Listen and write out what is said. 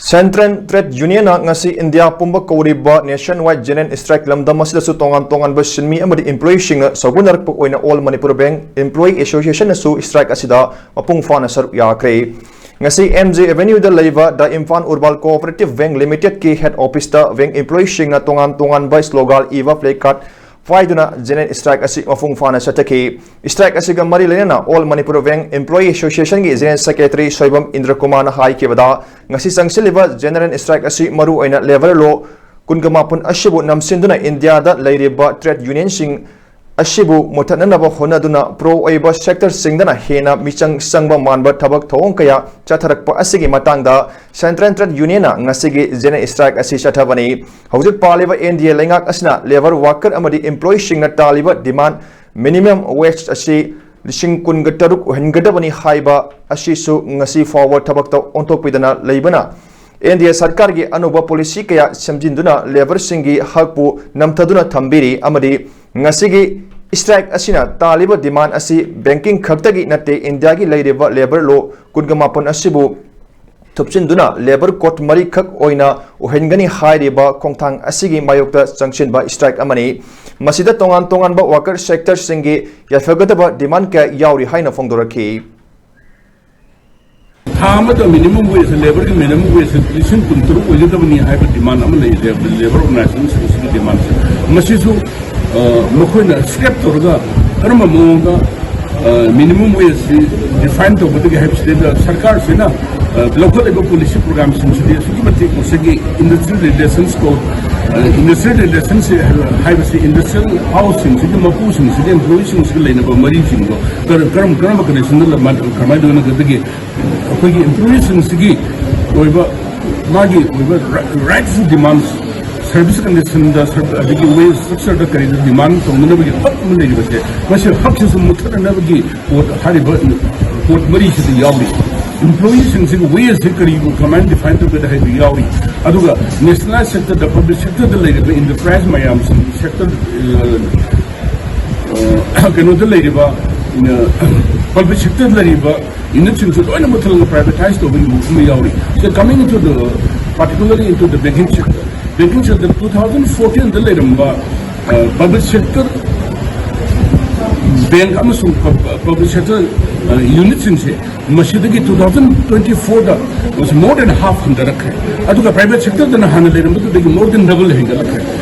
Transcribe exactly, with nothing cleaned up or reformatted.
Central Trade Union ꯉꯁꯤ India ꯄꯨꯝꯕ ꯀꯧꯔꯤꯕ nationwide general strike ꯂꯝꯗꯝ ꯑꯁꯤꯗꯁꯨ ꯇꯣꯉꯥꯟ ꯇꯣꯉꯥꯟꯕ ꯁꯤꯟꯃꯤ ꯑꯃꯗꯤ employee ꯁꯤꯡꯅ ꯁꯧꯒꯠꯅꯔꯛꯄ ꯑꯣꯏꯅ All Manipur Bank Employee Association ꯅꯁꯨ strike ꯑꯁꯤꯗ ꯃꯄꯨꯡ ꯐꯥꯅ ꯁꯔꯨꯛ ꯌꯥꯈ꯭ꯔꯦ꯫ ꯉꯁꯤ M G Avenue ꯗ ꯂꯩꯕ The Imphal Urban Cooperative Bank Limited ꯀꯤ head office ꯇ bank employee ꯁꯤꯡꯅ ꯇꯣꯉꯥꯟ ꯇꯣꯉꯥꯟꯕ slogan ꯏꯕ placard ꯄꯥꯏꯗꯨꯅ general strike ꯑꯁꯤ ꯃꯄꯨꯡ ꯐꯥꯅ ꯆꯠꯊꯈꯤ꯫ Strike ꯑꯁꯤꯒ ꯃꯔꯤ ꯂꯩꯅꯅ All Manipur Bank Employee Association ꯒꯤ General Secretary ꯁꯣꯏꯕꯝ ꯏꯟꯗ꯭ꯔ ꯀꯨꯃꯥꯔꯅ ꯍꯥꯏꯈꯤꯕꯗ, ꯉꯁꯤ ꯆꯪꯁꯤꯜꯂꯤꯕ general strike ꯑꯁꯤ ꯃꯔꯨꯑꯣꯏꯅ labour law ꯀꯨꯟꯒ ꯃꯥꯄꯟ ꯑꯁꯤꯕꯨ ꯅꯝꯁꯤꯟꯗꯨꯅ ꯏꯟꯗꯤꯌꯥꯗ ꯂꯩꯔꯤꯕ trade union ꯁꯤꯡ ꯑꯁꯤꯕꯨ ꯃꯨꯊꯠꯅꯅꯕ ꯍꯣꯠꯅꯗꯨꯅ pro ꯑꯣꯏꯕ sector ꯁꯤꯡꯗꯅ ꯍꯦꯟꯅ ꯃꯤꯆꯪ ꯆꯪꯕ ꯃꯥꯟꯕ ꯊꯕꯛ ꯊꯧꯑꯣꯡ ꯀꯌꯥ ꯆꯠꯊꯔꯛꯄ ꯑꯁꯤꯒꯤ ꯃꯇꯥꯡꯗ Central Trade Union ꯅ ꯉꯁꯤꯒꯤ general strike ꯑꯁꯤ ꯆꯠꯊꯕꯅꯤ꯫ ꯍꯧꯖꯤꯛ ꯄꯥꯜꯂꯤꯕ N D A ꯂꯩꯉꯥꯛ ꯑꯁꯤꯅ labour worker ꯑꯃꯗꯤ employee ꯁꯤꯡꯅ ꯇꯥꯜꯂꯤꯕ demand minimum wage ꯑꯁꯤ ꯂꯤꯁꯤꯡ ꯀꯨꯟꯒ ꯇꯔꯨꯛ ꯑꯣꯏꯍꯟꯒꯗꯕꯅꯤ ꯍꯥꯏꯕ ꯑꯁꯤꯁꯨ ꯉꯁꯤ ꯐꯥꯎꯕ ꯊꯕꯛꯇ ꯑꯣꯟꯊꯣꯛꯄꯤꯗꯅ ꯂꯩꯕꯅ, N D A ꯁꯔꯀꯥꯔꯒꯤ ꯑꯅꯧꯕ policy ꯀꯌꯥ ꯁꯦꯝꯖꯤꯟꯗꯨꯅ labour ꯁꯤꯡꯒꯤ ꯍꯛꯄꯨ ꯅꯝꯊꯗꯨꯅ ꯊꯝꯕꯤꯔꯤ ꯑꯃꯗꯤ ꯉꯁꯤꯒꯤ strike ꯑꯁꯤꯅ ꯇꯥꯜꯂꯤꯕ demand ꯑꯁꯤ banking ꯈꯛꯇꯒꯤ ꯅꯠꯇꯦ, ꯏꯟꯗꯤꯌꯥꯒꯤ ꯂꯩꯔꯤꯕ labour law ꯀꯨꯟꯒ ꯃꯥꯄꯟ ꯑꯁꯤꯕꯨ ꯊꯨꯞꯆꯤꯟꯗꯨꯅ labour code ꯃꯔꯤꯈꯛ ꯑꯣꯏꯅ ꯑꯣꯏꯍꯟꯒꯅꯤ ꯍꯥꯏꯔꯤꯕ ꯈꯣꯡꯊꯥꯡ ꯑꯁꯤꯒꯤ ꯃꯥꯌꯣꯛꯇ ꯆꯪꯁꯤꯟꯕ strike ꯑꯃꯅꯤ꯫ ꯃꯁꯤꯗ ꯇꯣꯉꯥꯟ ꯇꯣꯉꯥꯟꯕ worker sector ꯁꯤꯡꯒꯤ ꯌꯥꯏꯐꯒꯗꯕ demand ꯀꯌꯥ ꯌꯥꯎꯔꯤ ꯍꯥꯏꯅ ꯐꯣꯡꯗꯣꯔꯛꯈꯤ꯫ ꯊꯥ ꯑꯃꯗ minimum wage, labour ꯒꯤ minimum wage ꯂꯤꯁꯤꯡ ꯀꯨꯟ ꯇꯔꯨꯛ ꯑꯣꯏꯒꯗꯕꯅꯤ ꯍꯥꯏꯕ demand ꯑꯃ ꯂꯩ, labour organization ꯁꯤꯡꯁꯤꯒꯤ demand ꯁꯦ꯫ ꯃꯁꯤꯁꯨ, ꯑ, ꯃꯈꯣꯏꯅ scrap ꯇꯧꯔꯒ ꯀꯔꯝꯕ ꯃꯑꯣꯡꯗ, ꯑ, minimum wage ꯁꯤ define ꯇꯧꯒꯗꯒꯦ ꯍꯥꯏꯕꯁꯤꯗ ꯁꯔꯀꯥꯔꯁꯤꯅ, ꯑ, ꯂꯧꯈꯠꯂꯤꯕ policy program ꯁꯤꯡꯁꯤꯗꯤ ꯑꯁꯨꯛꯀꯤ ꯃꯇꯤꯛ ꯉꯁꯥꯏꯒꯤ industrial relations code, ꯑ, industrial relations ꯍꯥꯏꯕꯁꯤ industrial house ꯁꯤꯡꯁꯤꯒꯤ ꯃꯄꯨꯁꯤꯡꯁꯤꯒ employee ꯁꯤꯡꯁꯤꯒ ꯂꯩꯅꯕ ꯃꯔꯤꯁꯤꯡꯗꯣ ꯀꯔꯝ, ꯀꯔꯝ, ꯀꯔꯝꯕ condition ꯗ ꯂꯩ-, ꯀꯃꯥꯏꯅ ꯇꯧꯒꯗꯒꯦ? ꯑꯩꯈꯣꯏꯒꯤ employee ꯁꯤꯡꯁꯤꯒꯤ ꯑꯣꯏꯕ ꯃꯥꯒꯤ ꯑꯣꯏꯕ ꯔꯥꯏꯠꯁ ꯗꯤꯃꯥꯟ, service condition ꯗ, ꯑꯗꯒꯤ wage structure ꯗ ꯀꯔꯤꯗ demand ꯇꯧꯅꯅꯕꯒꯤ ꯍꯛ ꯑꯃ ꯂꯩꯔꯤꯕꯁꯦ, ꯃꯁꯤ ꯍꯛꯁꯤꯁꯨ ꯃꯨꯠꯊꯠꯅꯅꯕꯒꯤ ꯄꯣꯠ, ꯍꯥꯏꯔꯤꯕ ꯄꯣꯠ ꯃꯔꯤꯁꯤꯗ ꯌꯥꯎꯔꯤ꯫ Employee ꯁꯤꯡꯁꯤꯒꯤ wage ꯁꯤ ꯀꯔꯤꯕꯨ ꯀꯃꯥꯏꯅ define ꯇꯧꯒꯗ ꯍꯥꯏꯕ ꯌꯥꯎꯔꯤ꯫ ꯑꯗꯨꯒ nationalized sector ꯗ, public sector ꯗ ꯂꯩꯔꯤꯕ enterprise ꯃꯌꯥꯝꯁꯤꯡ, sector, ꯑ, ꯀꯩꯅꯣꯗ ꯂꯩꯔꯤꯕ, ꯑ, public sector ꯗ ꯂꯩꯔꯤꯕ ꯌꯨꯅꯤꯠꯁꯤꯡꯁꯨ ꯂꯣꯏꯅ ꯃꯨꯠꯊꯠꯂꯒ ꯄ꯭ꯔꯥꯏꯚꯦꯇꯥꯏꯁ ꯇꯧꯕꯒꯤ ꯃꯨꯚꯃꯦꯟ ꯌꯥꯎꯔꯤ꯫ So coming into the, particularly into the banking sector, banking sector two thousand fourteen ꯗ ꯂꯩꯔꯝꯕ ꯄꯕ꯭ꯂꯤꯛ ꯁꯦꯛꯇꯔ ꯕꯦꯡꯛ ꯑꯃꯁꯨꯡ ꯄꯕ꯭ꯂꯤꯛ ꯁꯦꯛꯇꯔ ꯌꯨꯅꯤꯠꯁꯤꯡꯁꯦ ꯃꯁꯤꯗꯒꯤ two thousand twenty fourꯗ more than half ꯍꯟꯊꯔꯛꯈ꯭ꯔꯦ꯫ ꯑꯗꯨꯒ ꯄ꯭ꯔꯥꯏꯚꯦꯠ ꯁꯦꯛꯇꯔꯗꯅ ꯍꯥꯟꯅ ꯂꯩꯔꯝꯕꯗꯨꯗꯒꯤ more than double ꯍꯦꯟꯒꯠꯂꯛꯈ꯭ꯔꯦ꯫